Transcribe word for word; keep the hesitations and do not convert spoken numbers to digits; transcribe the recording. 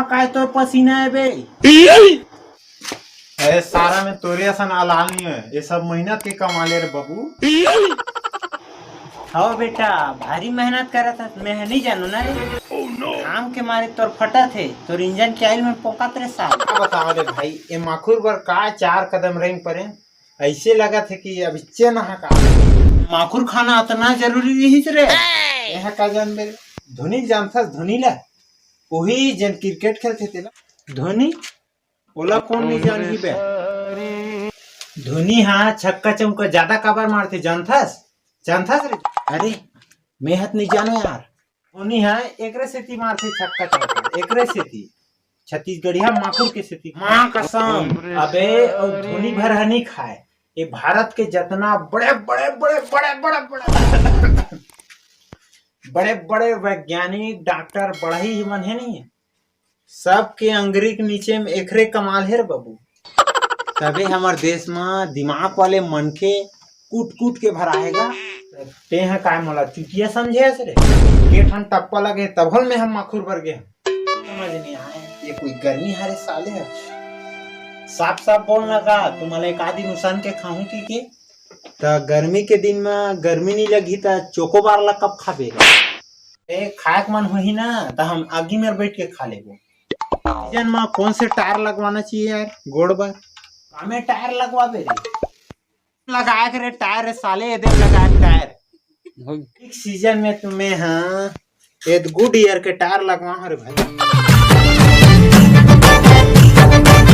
काय तोर पसीना है बे? अरे सारा में तोरे असन अलाल नहीं है, ये सब मेहनत के कमाले रे बाबू। हव बेटा, भारी मेहनत करत हस, मैं ह नहीं जानू ना रे। काम के मारे तोर फटत हे, तोर इंजन के आइल में पोकत रे साल। का बताओ रे भाई, ये माखुर बर का चार कदम रेंग परे, ऐसे लगत है कि अब इच्चे ना का। माखुर खाना अतना जरूरी रहिस रे। यहाँ का जान बे, धोनी जानथस धोनी ला, वही जन क्रिकेट खेलथे तेला। धोनी? ओला कौन नहीं जानही बे? धोनी हाँ छक्का चौका ज्यादा काबर मारथे जानथस? जानथस रे? अरे, मैं हत नहीं जानो यार। धोनी हाँ एकरे सेती मारथे छक्का चौका, एकरे सेती। छत्तीसगढ़िया माखुर के सेती। माँ कसम, अबे, अउ धोनी भर ह नहीं खाए। ये भारत के जतना बड़े, बड़े, बड़े, बड़े, बड़े, बड़े, बड़े, बड़े वैज्ञानिक, डॉक्टर, बड़ही ही मन है नहीं, सबके अंगरी के नीचे में एकरे कमाल हे रे बाबू। तबे हमर देश म दिमाग वाले मनखे कूट कूट के भराएगा। तें ह काय मोला चुतिया समझे हस रे? के ठन टप्पा लगे तभल में हम माखुर बर गे। समझ नहीं आए, ये कोई गर्मी हरे साले ह। साफ साफ बोल ना का, तुम्हारा एक आधी नुकसान के खाहूं की के? त गर्मी के दिन म गर्मी नहीं लगही त चोकोबार ला कब खाबे? ए, खाए के मन होही ना, त हम आगी में बैठ के खा लेबो। सीजन में कौन से टायर लगवाना चाहिए यार, गोड़ बर? कामे टायर लगवाबे रे। लगाए के रे टायर रे साले, एदे लगाए के टायर। एक सीजन में तुम्हें, हाँ, एद गुड ईयर के टायर लगवा रे भाई।